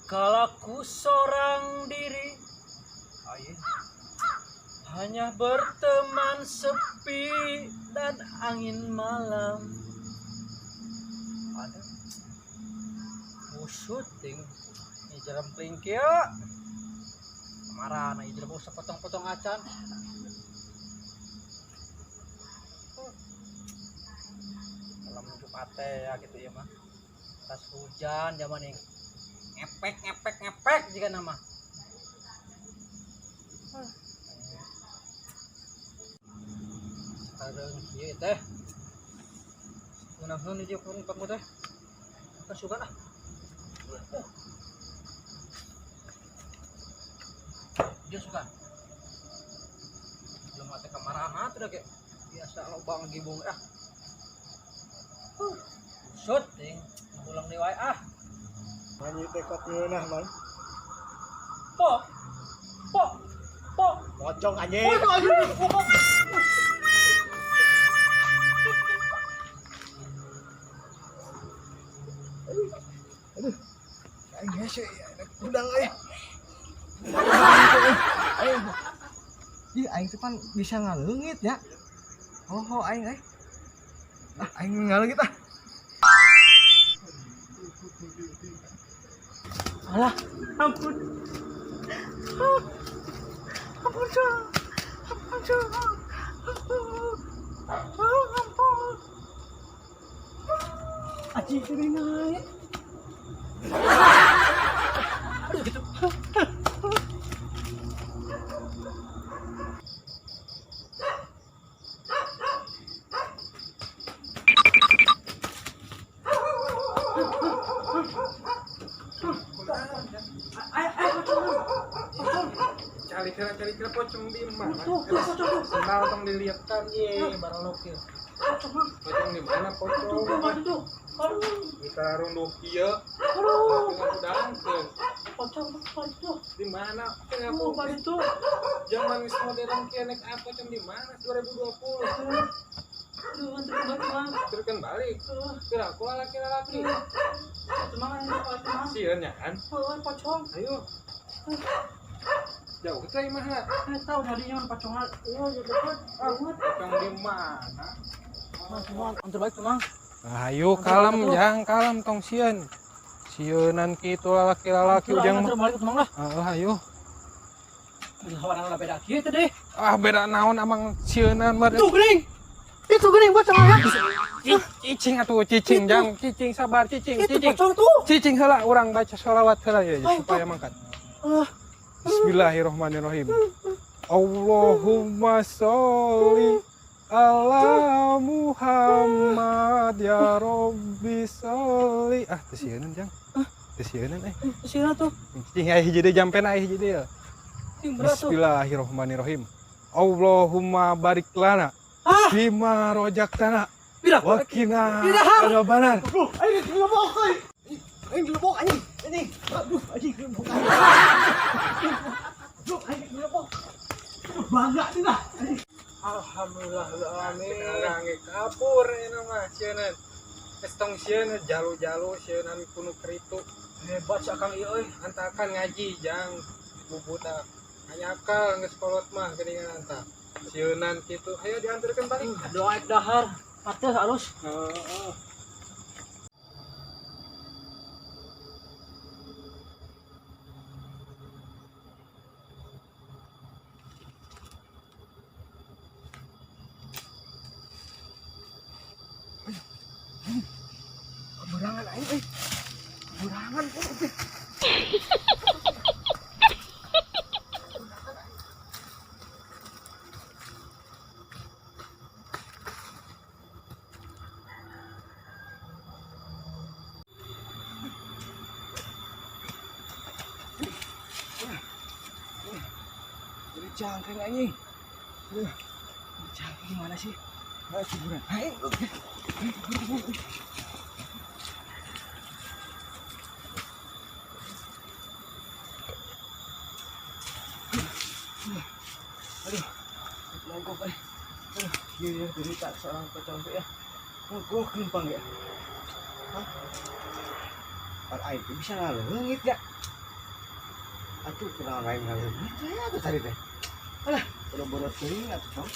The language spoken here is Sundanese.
Dikala ku seorang diri, ayo, hanya berteman sepi dan angin malam. Ada syuting ini jalan pelingkir marah nah jadi usah potong-potong acan. Malam Jumat ya gitu ya mah. Tas hujan zaman ini ngepek ngepek ngepek jika nama. Sekarang kieu teh. Munaheun ieu kurang paku teh. Kasukan ah. Dia suka. Belum ada kemarahan tuh kayak biasa lobang gibung ah. Syuting pulang deui wae ah. Manyi tekot ngeunah man. Po. Po. Po. Pocong anjing. Pocong anjing. Aduh. Aing hese udang euy. Aing. Ih aing teh pan bisa ngaleungit nya. Oh, aing euy. Ah, aing ngaleungit ah. Alah, ampun. Ampun, Cang. Ampun, Cang. Ampun, ampun. Aji ini naik. Aduh gitu. Cari kira pocong di mana? Sendal tong dilihatkan ye, barang lokil. Pocong di mana pocong? Kita runduh kieu. Aduh, udangkeun. Pocong pocong. Di mana? Kenapa itu? Zaman geus modern kieu nek pocong di mana? 2020. Aduh, anterkeun balik. Kira aku laki-laki. Semangat, sieun nya kan? Pocong. Ayo. Jauh teh mah. Saya tahu dari yang pocong. Oh, ya dekat. Pocong di mana? Mang, anter balik tuh, Mang. Ayo kalem, jang, kalem tong sieun. Sieunan kitu lalaki-lalaki ujang mah. Anter balik tuh, Mang lah. Heeh, ayo. Hawana beda kieu teh deh. Ah, beda naon amang sieunan mah. Tuh geuning. Itu geuning pocong ya. Cicing atuh, cicing jang, cicing sabar cicing, cicing. Itu pocong tuh. Cicing heula urang baca sholawat heula ya supaya mangkat. Bismillahirrahmanirrahim. Allahumma sholli ala Muhammad ya Rabbi sholli. Ah, teu sieunan jang. Teu sieunan eh. Teu sieunan tuh. Cicing aya hiji deui jampena aya hiji deui. Bismillahirrahmanirrahim. Allahumma barik lana fima rojaktana wa qina adzabannar. Aduh, aing dilebok euy. Aing dilebok anjing. Anjing. Aduh, anjing dilebok. Aduh, aing dilebok. Aduh, bangga nih lah. Alhamdulillah amin. Sekarang kabur ini mah sieunan. Geus tong sieun jalu-jalu sieunan kuno kritu. Hebat si Akang ieu euy. Antakan ngaji jang bubudak. Hanyakal geus kolot mah geuningan anta. Sieunan kitu. Ayo diantarkeun balik. Doa ek dahar. Pateh halus. Heeh. Keberangan aing euy. Keberangan euy. Jadi cangkring anjing. Aduh. Cangkring gimana sih? Enggak kuburan. Aing. Aduh, mangkok eh. Aduh, gini cerita seorang pocong tuh ya. Mangkok numpang ya. Hah? Par aing teh bisa ngaleungit ya. Atuh kunaon aing ngaleungit we atuh tadi teh. Alah, boro-boro teuing atuh, Cong.